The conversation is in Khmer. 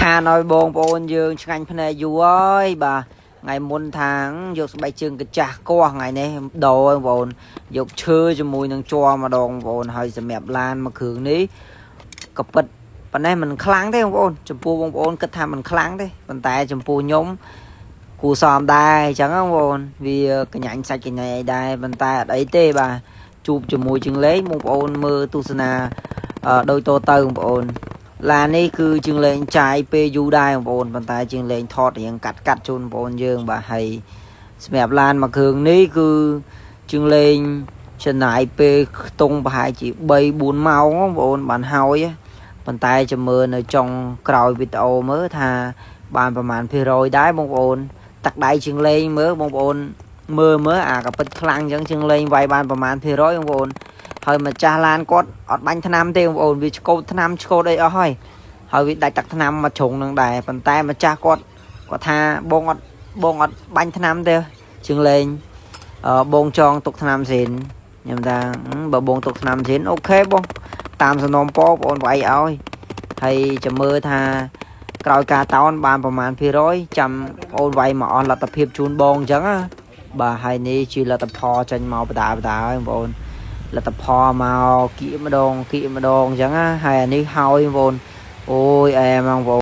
ខានឲ្យបងប្អូនយើងឆ្ងាញ់ភ្នែកយូរហើយបាទថ្ងៃមុនថាងយកស្បែកជើងកាចាស់កោះថ្ងៃនេះដោបងប្អូនយកឈើជាមួយនឹងជ័រម្ដងបងប្អូនហើយសម្រាប់ឡានមួយគ្រឿងនេះក៏ពិតប៉ុណ្ណេះមិនខ្លាំងទេបងប្អូនចំពោះបងប្អូនគិតថាមិនខ្លាំងទេប៉ុន្តែចំពោះខ្ញុំគួរសមដែរអញ្ចឹងបងប្អូនវាកញ្ញាញ់សាច់កញ្ញាញ់អីដែរប៉ុន្តែអត់អីទេបាទជួបជាមួយជាងលេងបងប្អូនមើលទស្សនាដូចតទៅបងប្អូន ឡាននេះគឺជាងលេងចាយពេលយូរដែរបងប្អូនប៉ុន្តែជាងលេងថតរៀងកាត់កាត់ជូនបងប្អូនយើងបាទហើយសម្រាប់ឡានមួយគ្រឿងនេះគឺជាងលេងចំណាយពេលខ្ទង់ប្រហែលជា3 4ម៉ោងបងប្អូនបានហើយប៉ុន្តែចាំមើលនៅចុងក្រោយវីដេអូមើលថាបានប្រមាណភាគរយដែរបងប្អូនទឹកដៃជាងលេងមើលបងប្អូនមើលមើលអាកពិតខ្លាំងអញ្ចឹងជាងលេងវាយបានប្រមាណភាគរយបងប្អូន ហើយម្ចាស់ឡានគាត់អត់បាញ់ថ្នាំទេបងប្អូនវាឆ្កូតថ្នាំឆ្កូតអីអស់ហើយហើយវាដាច់ទឹកថ្នាំមកជ្រុងនឹងដែរប៉ុន្តែម្ចាស់គាត់គាត់ថាបងអត់បងអត់បាញ់ថ្នាំទេជាងលេងអឺបងចងទុកថ្នាំស៊ីនខ្ញុំថាបើបងទុកថ្នាំស៊ីន OK បងតាមសំណុំពរបងប្អូនវាយឲ្យហើយចាំមើលថាក្រោយការតោនបានប្រមាណភាគរយចាំបងអូនវាយមកអស់លទ្ធភាពជូនបងអញ្ចឹងណាបាទហើយនេះជាលទ្ធផលចេញមកបដាបដាហើយបងប្អូន លទ្ធផលមកគៀកម្ដងគៀកម្ដងអញ្ចឹងណាហើយអានេះហើយបងប្អូនអូយអែមបងប្អូន។